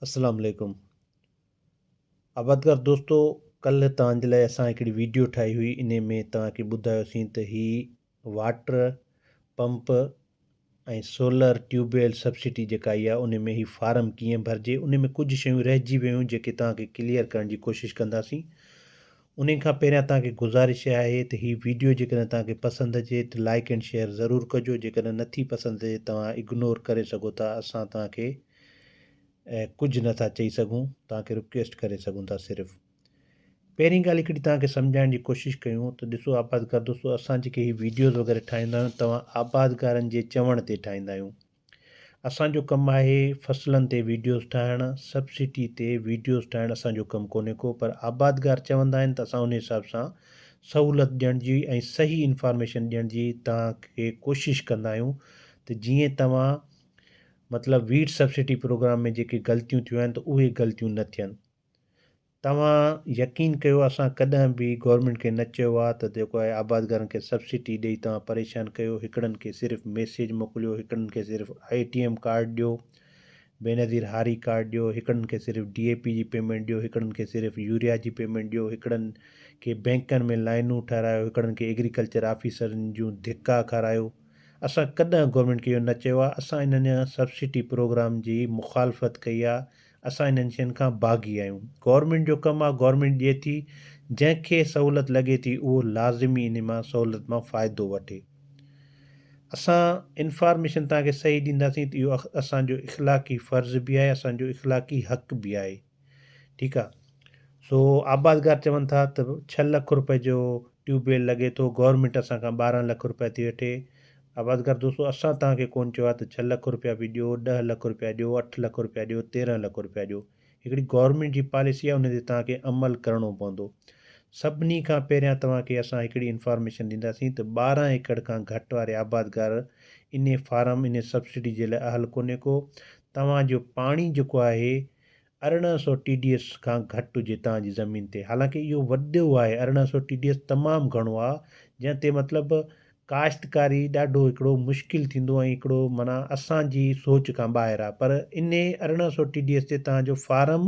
السلام عليڪم آبادگار دوستو ڪلهه توهان جي لاء اسان هڪڙي ويڊيو ٺاهي هئي انهي ۾ توهان کي ٻڌايوسين ته هي water pump ۽ solar tube well subsidy جيڪا آئي آهي انهي ۾ هي فارم ڪيئن ڀرجي انهي ۾ ڪجهه شيون رهجي ويون جيڪي توهان کي ڪليئر ڪرڻ جي ڪوشش ڪنداسين انهي کان پهريان توهان کي گذارش آهي ته هي ويڊيو جيڪڏهن توهان کي پسند اچي ته لائڪ اينڊ شيئر ضرور ڪجو جيڪڏهن نٿي پسند اچي توهان اگنور ڪري سگهو ٿا اسان توهان کي ڪجهه نٿا چئي سگهون توهان کي رڪويسٽ ڪري سگهون ٿا صرف پهرين ڳالهه هڪڙي توهان کي سمجهائڻ جي ڪوشش ڪيون ته ڏسو آبادگار دوستو اسان جيڪي هي ويڊيوز وغيره ٺاهيندا آهيون توهان آبادگارن جي چوڻ تي ٺاهيندا آهيون اسان جو ڪم آهي فصلن تي ويڊيوز ٺاهڻ سبسڊي تي ويڊيوز ٺاهڻ اسان جو ڪم ڪونهي ڪو پر آبادگار چوندا آهن ته اسان ان حساب سان سهولت ڏيڻ جي ۽ صحيح انفارميشن ڏيڻ جي توهان کي ڪوشش ڪندا آهيون ته جيئن توهان مطلب ويٽ سبسڊي پروگرام ۾ جيڪي غلطيون ٿيون آهن ته اهي غلطيون نه ٿين. توهان يقين ڪيو اسان ڪڏهن به گورنمينٽ کي نه چيو آهي ته جيڪو آهي آبادگارن کي سبسڊي ڏئي توهان پريشان ڪيو هڪڙن کي صرف ميسيج موڪليو هڪڙن کي صرف اي ٽي ايم ڪارڊ ڏيو بينظير هاري ڪارڊ ڏيو هڪڙن کي صرف ڊي اي پي جي پيمينٽ ڏيو هڪڙن کي صرف يوريا جي پيمينٽ ڏيو هڪڙن کي بينڪن ۾ لائنون ٺهرايو هڪڙن کي ايگريڪلچر آفيسرن جون ڌڪا کارايو اسان ڪڏهن گورنمينٽ کي اهو نه چيو آهي اسان انهن سبسڊي پروگرام جي مخالفت ڪئي آهي اسان انهن شين کان باغي آهيون گورنمينٽ جو ڪم آهي گورنمينٽ ڏئي ٿي جنهن کي سهولت لڳي ٿي اهو لازمي انهي مان سهولت مان فائدو وٺي اسان انفارميشن توهان کي صحيح ڏينداسين ته اهو اسان جو اخلاقي فرض به آهي اسان جو اخلاقي حق به آهي ٺيڪ آ سو آبادگار چون ٿا ته ڇهه لک روپئي جو ٽيوب ويل لڳي ٿو گورنمينٽ اسان کان 12 لک روپيا ٿي وٺي آبادگار دوستو اسان توهان کي ڪون چيو آ ته ڇهه لک روپيا به ڏيو ڏهه لک روپيا ڏيو اٺ لک روپيا ڏيو 13 لک روپيا ڏيو هڪڙي گورنمينٽ جي پاليسي آ ان تي توهان کي عمل ڪرڻو پوندو سڀني کان پهريان توهان کي اسان هڪڙي انفارميشن ڏينداسين ته 12 ايڪڙ کان گهٽ واري آبادگار انهي فارم انهي سبسڊي جي لاء اهل ڪونهي ڪو توهان جو پاڻي جيڪو آهي 1800 ٽي ڊي ايس کان گهٽ هجي توهان جي زمين تي حالانڪه اهو وڏو آهي 1800 ٽي ڊي ايس تمام گهڻو آهي جنهن تي مطلب ڪاشتڪاري ڏاڍو هڪڙو مشڪل ٿيندو ۽ هڪڙو معنيٰ اسان جي سوچ کان ٻاهر آهي پر انهي 1800 ٽي ڊي ايس تي توهان جو فارم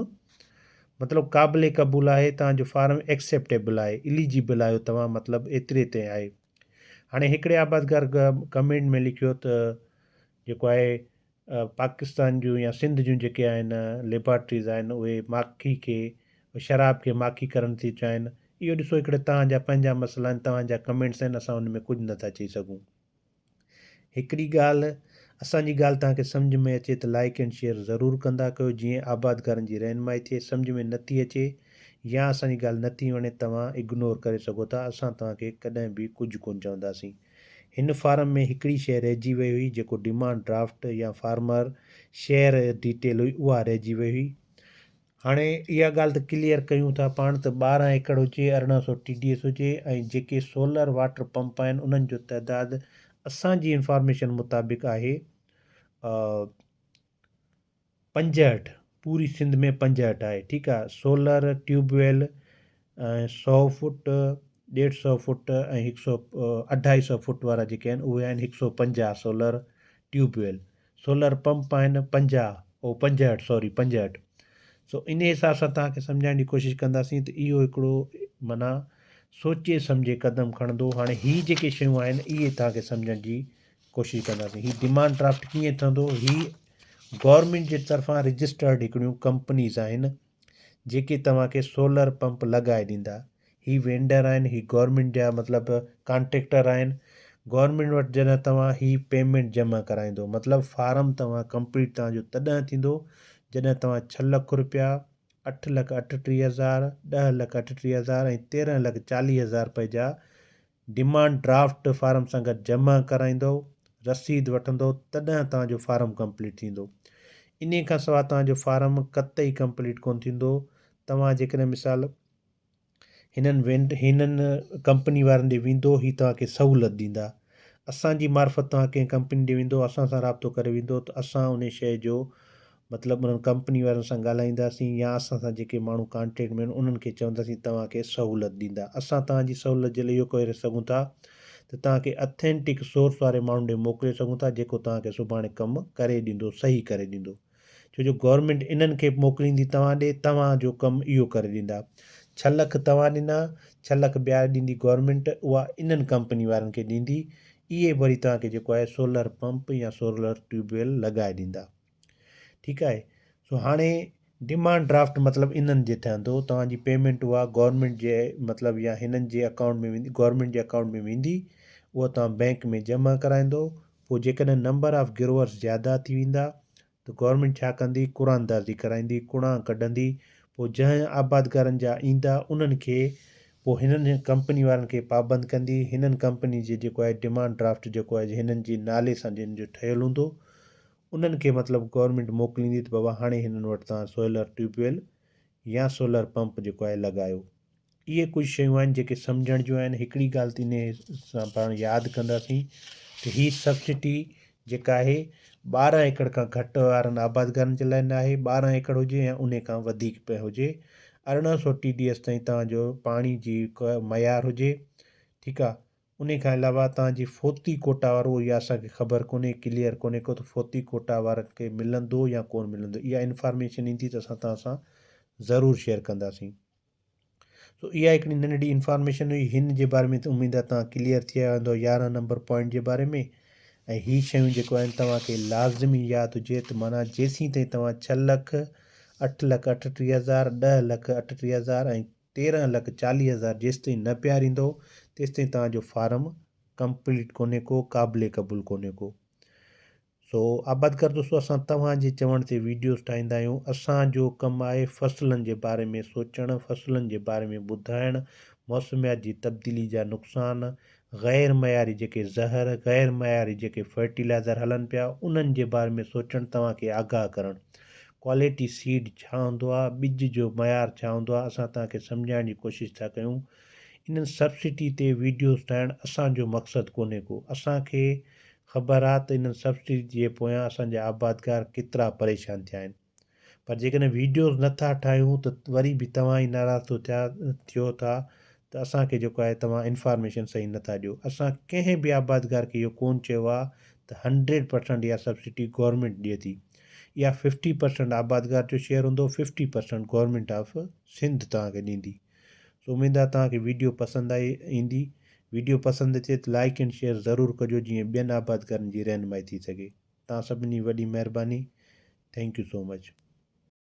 مطلب قابل قبول آهي توهان جو فارم ايڪسيپٽيبل آهي اليجيبل آهيو توهان مطلب ايتري تي آهي هاڻي هڪڙي آبادگار ڪمينٽ ۾ لکيو ته جيڪو آهي پاڪستان جون يا سنڌ جون جيڪي آهن ليبارٽريز آهن اهي ماکي کي شراب کي ماکي ڪرڻ ٿي چاهين اهو ڏسو هڪڙي توهان جا پنهنجا مسئلا آهن توهان جا ڪمينٽس آهن اسان ان ۾ ڪجهه نٿا چئي سگهون هڪڙي ڳالهه اسان جي ڳالهه توهان کي سمجهه ۾ اچي ته لائڪ اينڊ شيئر ضرور ڪندا ڪيو جيئن آبادگارن جي رهنمائي ٿئي سمجهه ۾ نٿي اچي يا اسان جي ڳالهه نٿي وڻي توهان اگنور ڪري سگهو ٿا اسان توهان کي ڪڏهن به ڪجهه ڪونه چونداسين هن فارم ۾ هڪڙي شيء رهجي وئي هئي جيڪو ڊيمانڊ ڊرافٽ يا فارمر شيئر ڊيٽيل هئي اها رهجي وئي هئي. هاڻي اها ڳالهه ته ڪليئر ڪيون ٿا پاڻ ته 12 ايڪڙ هجي 1800 ٽي ڊي ايس هجي ۽ جيڪي سولر واٽر پمپ آهن انهن جو تعداد اسان جي انفارميشن مطابق آهي 65 پوري سنڌ ۾ 65 آهي ٺيڪ آ سولر ٽيوب ويل ۽ سو فوٽ ڏيڍ سو فوٽ ۽ هڪ سو اڍائي سو فوٽ وارا جيڪي آهن اهي آهن هڪ سو پنجاهه solar tube well solar pump آهن پنجاهه او پنجهٺ سوري پنجهٺ سو ان حساب سان توهان کي سمجهائڻ جي ڪوشش ڪنداسين ته اهو هڪڙو معنيٰ سوچي سمجهي قدم کڻندو هاڻي هي جيڪي شيون آهن اهي توهان کي سمجهڻ جي ڪوشش ڪنداسين هي ڊيمانڊ ڊرافٽ ڪيئن ٺهندو هي گورنمينٽ جي طرفان رجسٽرڊ هڪڙيون ڪمپنيز آهن جيڪي توهان کي سولر پمپ لڳائي ڏيندا هي وينڊر آهن هي گورنمينٽ جا مطلب ڪانٽريڪٽر آهن گورنمينٽ وٽ جڏهن توهان هي پيمينٽ جمع ڪرائيندو مطلب فارم توهان ڪمپليٽ توهان جو تڏهن ٿيندو جڏهن توهان ڇهه لک روپيا اٺ لک اٺٽيهه هزار ڏهه لک اٺٽيهه هزار ۽ تيرنهن لک چاليهه هزار روپئي جا ڊيمانڊ ڊرافٽ فارم سان گڏ جمع ڪرائيندؤ، رسيد وٺندؤ تڏهن توهان جو فارم ڪمپليٽ ٿيندو. انهي کان سواء توهان جو فارم قطعي ڪمپليٽ ڪونه ٿيندو. توهان جيڪڏهن مثال هنن وينڊ هنن ڪمپني وارن ڏي ويندو هي توهان کي سهولت ڏيندا. اسان جي معرفت توهان ڪنهن ڪمپني ڏي ويندو اسان سان رابطو ڪري ويندو ته اسان انهي شيء جو مطلب انهن ڪمپني وارن سان ڳالهائينداسين يا اسان سان جيڪي ماڻهو ڪانٽيڪٽ ۾ آهن انهن کي چونداسين توهان کي سهولت ڏيندا اسان توهان جي سهولت جي لاء اهو ڪري سگهون ٿا ته توهان کي اٿينٽڪ سورس واري ماڻهن ڏي موڪلي سگهون ٿا جيڪو توهان کي سڀاڻي ڪم ڪري ڏيندو صحيح ڪري ڏيندو. ڇو جو گورنمينٽ انهن کي موڪليندي توهان ڏي توهان جو ڪم اهو ڪري ڏيندا ڇهه لک توهان ڏنا ڇهه لک ٻيا ڏيندي گورنمينٽ اها انهن ڪمپني وارن کي ڏيندي اهي وري توهان کي جيڪو آهي سولر پمپ يا سولر ٽيوب ويل لڳائي ڏيندا ٺيڪ آهي سو هاڻي ڊمانڊ ڊرافٽ مطلب انهن جي ٺهندو توهان جي پيمينٽ اها گورنمينٽ جي مطلب يا هنن جي اڪائونٽ ۾ ويندي گورنمينٽ جي اڪائونٽ ۾ ويندي اها توهان بينڪ ۾ جمع ڪرائيندو پوء جيڪڏهن نمبر آف گروورس زياده ٿي ويندا ته گورنمينٽ ڇا ڪندي قراندازي ڪرائيندي ڪڻا ڪڍندي پوء جنهن آبادگارن جا ايندا انهن کي پوء هنن ڪمپني وارن کي پابند ڪندي هنن ڪمپني جي جيڪو آهي ڊمانڊ ڊرافٽ جيڪو آهي هنن جي نالي سان جن جو ٺهيل هوندو انهن کي مطلب گورنمينٽ موڪليندي ته بابا هاڻي هنن وٽ توهان سولر ٽيوب ويل يا سولر پمپ جيڪو آهي لڳايو. اهي ڪجهه شيون آهن جيڪي سمجهڻ جون آهن. هڪڙي ڳالهه ته انهي سان پاڻ ياد ڪنداسين ته هي سبسڊي جيڪا آهي 12 ايڪڙ کان گهٽ وارن آبادگارن جي لاء ناهي، 12 ايڪڙ هجي يا انهي کان وڌيڪ به هجي 1800 ٽي ڊي ايس تائين توهان جو پاڻي جي معيار هجي ٺيڪ آهي. انهي کان علاوه توهان جي فوتي ڪوٽا وارو اها اسان کي خبر ڪونهي ڪليئر ڪونهي ڪو ته فوتي ڪوٽا وارن کي ملندو يا ڪون ملندو اها انفارميشن ايندي ته اسان توهان سان ضرور شيئر ڪنداسين سو اها هڪڙي ننڍڙي انفارميشن هئي هن جي باري ۾ ته اميد آهي توهان ڪليئر ٿي آيا هوندو 11 نمبر پوائنٽ جي باري ۾ ۽ هي شيون جيڪو آهن توهان کي لازمي ياد هجي ته معنيٰ جيسين تائين توهان 6 لک 8 لک 38 هزار 10 لک 38 هزار ۽ 13 لک 40 هزار جيستائين نه پياريندؤ تيستائين توهان جو فارم ڪمپليٽ ڪونهي ڪو قابل قبول ڪونهي ڪو. سو آبادگار دوستو اسان توهان جي چوڻ تي ويڊيوز ٺاهيندا آهيون اسان جو ڪم آهي فصلن جي باري ۾ سوچڻ فصلن جي باري ۾ ٻڌائڻ موسميات جي تبديلي جا نقصان غير معياري جيڪي زهر غير معياري جيڪي فرٽيلائزر هلن پيا انهن جي باري ۾ سوچڻ توهان کي آگاهه ڪرڻ ڪوالٽي سيڊ ڇا هوندو آ، ٻج جو معيار ڇا هوندو آ، اسان توهان کي سمجهائڻ جي ڪوشش ٿا ڪيون. انهن سبسڊي تي ويڊيوز ٺاهڻ اسان جو مقصد ڪونهي ڪو. اسان کي خبر آ ته انهن سبسڊي جي پويان اسان جا آبادگار ڪيترا پريشان ٿيا آهن. پر جيڪڏهن ويڊيوز نه ٿا ٺاهيون ته وري به توهان ئي ناراض ٿو ٿيا ٿيو ٿا ته اسان کي جيڪو آهي توهان انفارميشن صحيح نه ٿا ڏيو. اسان ڪنهن به آبادگار کي اهو ڪونه چيو آ ته هنڊريڊ پرسنٽ اها سبسڊي گورنمينٽ ڏئي ٿي. اها ففٽي پرسنٽ آبادگار جو شيئر هوندو fifty percent government of Sindh توهان کي ڏيندي سو اميد آهي توهان کي ويڊيو پسند آئي ايندي ويڊيو پسند اچي ته لائڪ اينڊ شيئر ضرور ڪجو جيئن ٻين آبادگارن جي رهنمائي ٿي سگهي توهان سڀني جي وڏي مهرباني thank you so much.